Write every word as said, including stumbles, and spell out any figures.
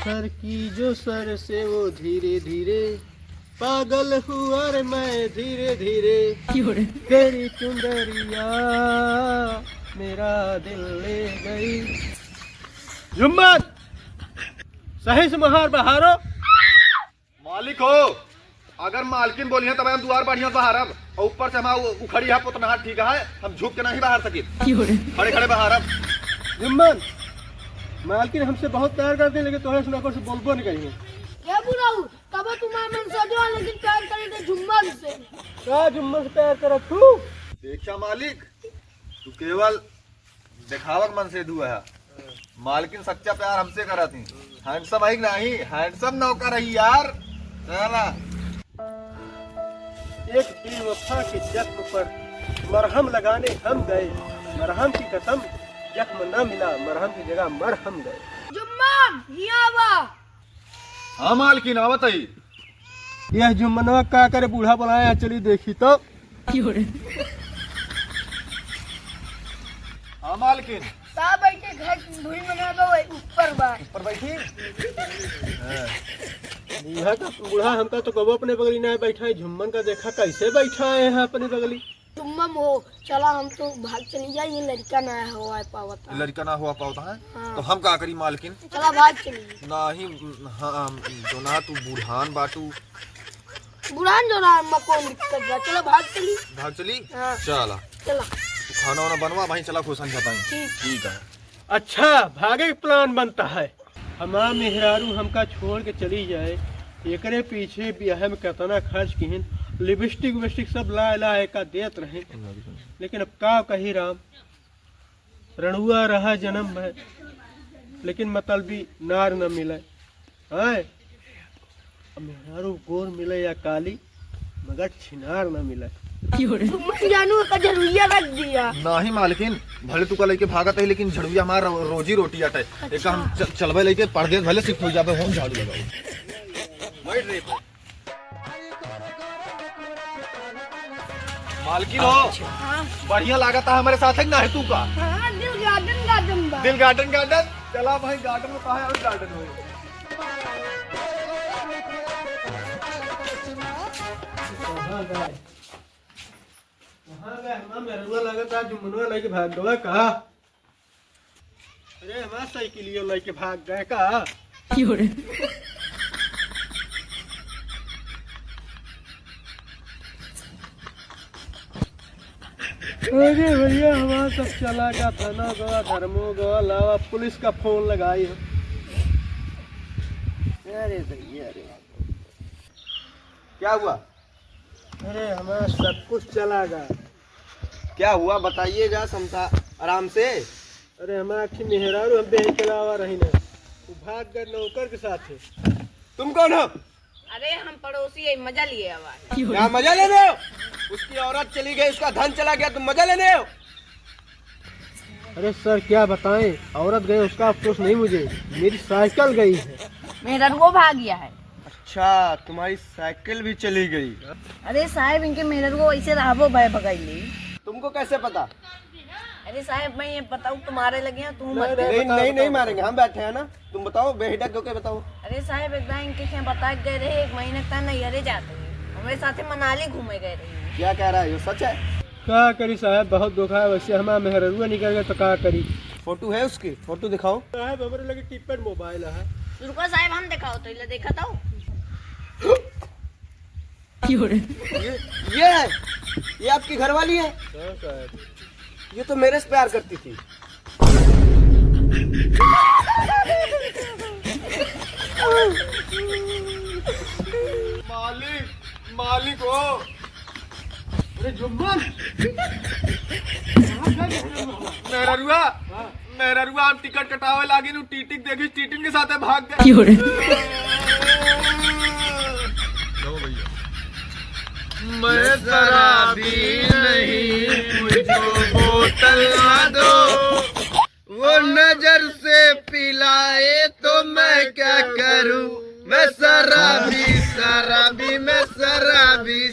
सर की जो सर से वो धीरे धीरे पागल हुआ रे मैं धीरे धीरे। क्यों रे? तेरी चुंदरिया मेरा दिल ले गई। जुम्मन, सही से मोहार बहारो। मालिक हो, अगर मालकिन बोली है तब हम दुआर बढ़िया बहारब, और ऊपर से हमार उ-, उखड़ी है, पोतनहा ठीक है, हम झुक के नहीं बहार सकित। खड़े खड़े बहारब। जुम्मन, मालकिन हमसे बहुत प्यार करती है, लेकिन तोहरे से ना कुछ बोलबो नहीं करिए। ये बुढ़ऊ, तब तुम्हारे मन से जो है, लेकिन प्यार करे थे जुम्मन से। का जुम्मन से प्यार करत तू? देखा मालिक, तू केवल देखावक मन से दुआ है। मालकिन सच्चा प्यार हमसे करत ही। Handsome है कि नहीं? Handsome नौकर है यार। चला। एक बेवफा के जख्म पर मरहम लगाने हम गए। मरहम की कसम, जख्म न मिला, मरहम की जगह मरहम गए। जुम्मन, हियाँ आवा। हाँ मालकिन, आवत ही। यह जुम्मनवा का करे, बूढ़ा बोलाया, चली देखी तो। हाँ मालकिन। का बैठे घर भुइँ मना बा, वही ऊपर बा। ऊपर बैठी? हाँ। बूढ़ा का, बूढ़ा हमका तो कबो अपने बगली ना बैठा है, जुम्मन का देखा कैसे बैठा है यहाँ अपने बगली। जुम्मन हो, चला हम तो भाग चली जाए, ये लड़का ना हो आ पावत है। लड़का ना हो आ पावत है? हाँ। तो हम का करी मालकिन? चला भाग चली। नहीं, हाँ, जो ना तू बूढ़ान बाटू, बुढ़ान जो ना, अम्मा कौन दिक्कत बा? चलो भाग चली। भाग चली? हाँ। चला। चला। तू खाना वाना बनवा भाई, चला खुशन जाता है। ठीक। ठीक है। अच्छा, भागे के plan बनता है। हमार मेहरारू हमका छोड़ के चली जाए, एकरे पीछे बियाह में कितना खर्च किहिन, लिपस्टिक विपस्टिक सब लाए लाए का देत रहे, लेकिन अब का कही राम, रणुआ रहा जन्म भर, लेकिन मतलबी नार न मिले। हैं? अब मेहरारू गोर मिले या काली, मगर छिनार न मिले। तुम जानू का जरूरिया रख दिया। नाही मालकिन, भले तू का लेके भागत है, लेकिन झड़ुआ हमार रो-, रोजी रोटी अटे। एक हम च-, चलबे लेके परदेस भले shift हो जाबे, हम झाड़ू लगाओ। बैठ रे। मालकिन हो, अच्छा। हाँ। बढ़िया लागत है हमारे साथ है ना, है तू का? हाँ, दिल garden garden बा। दिल garden garden? चला भाई, garden में काहे और garden हो? कहाँ गए? कहाँ गए? हमार मेहरुआ लागत है, जुम्मनवा लेके भाग गवा का? अरे, हमार साइकिलियो लेके भाग गए का? क्यों रे? अरे भैया, हमार सब चला गया, थाना गवा, धर्मो गवा, लावा, पुलिस का फोन लगाई हो। अरे भैया रे। क्या हुआ? अरे, हमार सब कुछ चला गया। क्या हुआ, बताइए जा समझा आराम से। अरे, हमार आखी मेहरारू हम बेह के लावा रही ना, वो भाग गए नौकर के साथे। तुम कौन हो? अरे, हम पड़ोसी है, मजा लिए आवा है। क्या मजा लेने हो? उसकी औरत चली गई, उसका धन चला गया, तुम मजा लेने हो? अरे सर, क्या बताएं, औरत गई, उसका अफसोस नहीं मुझे, मेरी साइकिल गई है। मेहररुओ भाग गया है। अच्छा, तुम्हारी साइकिल भी चली गई? अरे साहेब, इनके मेहररुओ ऐसे रहबो भय भगैली। तुमको कैसे पता? अरे साहेब, मैं ये बताऊँ तुम्हारे लगे हैं, तुम नहीं, मत नहीं, नहीं, नहीं मारेंगे, हम बैठे हैं ना। तुम बताओ, बेहिचक होके बताओ। अरे साहेब, एक बार इनके क्या बता के गए रहे, एक महीने तक नैहरे जाते हैं, हमारे साथे मनाली घूमे गए रहे। क्या कह रहा है, ये सच है? का करी साहेब, बहुत धोखा है। वैसे हमार मेहररुआ निकल गए तो का करी? फोटो है उसकी, फोटो दिखाओ। साहेब, हमरे लगे keypad mobile है। रुको साहेब, हम दिखाओ तो, इला देखा तो। ये, ये है, ये आपकी घरवाली है? हाँ साहेब। ये तो मेरे से प्यार करती थी। मालिक, मालिक हो। अरे जुम्मन। मेहररुआ, हाँ। मेहररुआ, हम टिकट कटावे लागिन, उ टीटी के देखी, टीटी के साथे भाग गए। क्यों रे? लो भैया। मैं शराबी नहीं, मुझको बोतल ना दो। वो नजर से पिलाए तो मैं क्या करूं? मैं शराबी, शराबी, मैं शराबी।